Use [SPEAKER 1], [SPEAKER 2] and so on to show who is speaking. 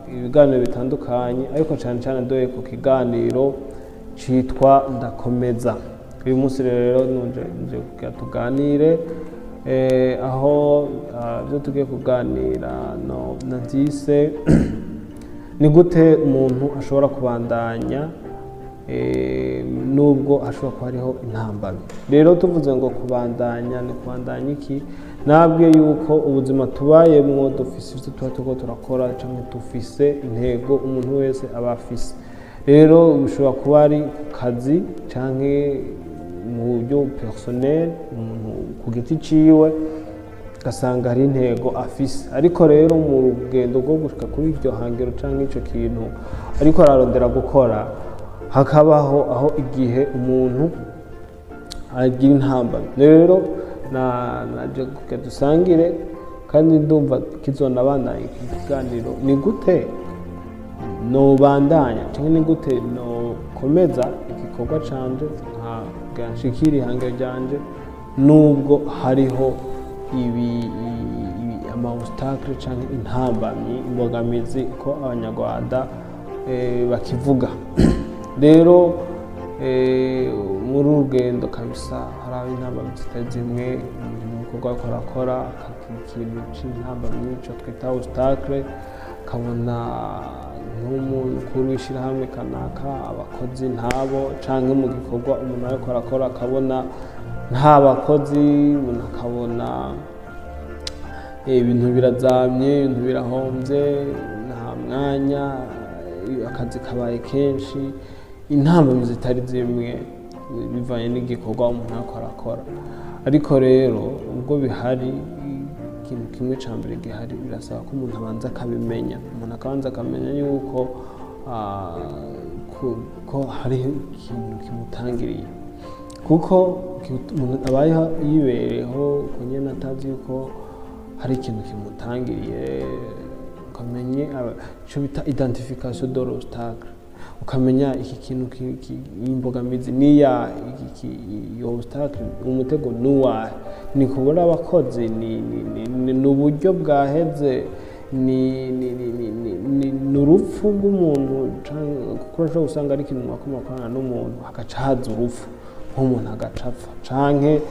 [SPEAKER 1] Ibiganiro bitandukanye, ariko cyane cyane dore ku kiganiro citwa Ndakomeza. Uyu munsi rero nuje nje kugira tuganire, aho ibyo tugiye kuganira no navyise ni gute umuntu ashobora kubandanya nubwo hashobora kuba hariho intambamyi. Rero tuvuze ngo kubandanya, ni kubandanya iki? Nabwiye yuko ubuzima tubayemwo dufise ivyo tuba turiko turakora canke dufise intego umuntu wese aba afise. Rero bishobora kuba ari ku kazi canke mu buryo personnel, umuntu ku giti ciwe, ugasanga hari intego afise, ariko rero mu rugendo rwo gushika kuri iryo hangiro canke ico kintu ariko ararondera gukora, hakabaho aho igihe umuntu agira intambamyi. Rero naje kugira dusangire, kandi ndumva kizonabandanya iki kiganiro: ni gute nobandanya canke ni gute nokomeza igikorwa canje nkagira nshikire ihangiro ryanje nubwo hariho ibi ama obstacle canke intambamyi, imbogamizi, ko Abanyarwanda bakivuga. Rero muri uru rugendo kabisa hari aho intambamyi zitari zimwe, umuntu mu bikorwa ariko arakora akagira ikintu c'intambamyi, ico twita obstacle, akabona nk'umukuru w'ishirahamwe kanaka abakozi ntabo, canke mu gikorwa umuntu ariko arakora akabona nta bakozi, umuntu akabona ibintu birazamye, ibintu birahomvye, nta mwanya, akazi kabaye kenshi, intambamyi zitari zimwe bivanye n'igikorwa umuntu ariko arakora. Ariko rero ubwo bihari, ikintu kimwe ca mbere gihari, birasaba ko umuntu abanza akabimenya, umuntu akabanza akamenya yuko ko hariho ikintu kimutangiriye, kuko umuntu abayeho yibereyeho uko nyene atazi yuko hari ikintu kimutangiriye. Ukamenye ico bita identification de l'obstacle, ukamenya iki kintu imbogamizi niya iyo obstacle, umutego nuwahe? Ni kubura abakozi? Ni uburyo bwaheze? Ni urupfu rw'umuntu? Kuko urashobora gusanga ari ikintu mwakoma gukorana n'umuntu, hagaca haza urupfu, nk'umuntu agaca apfa canke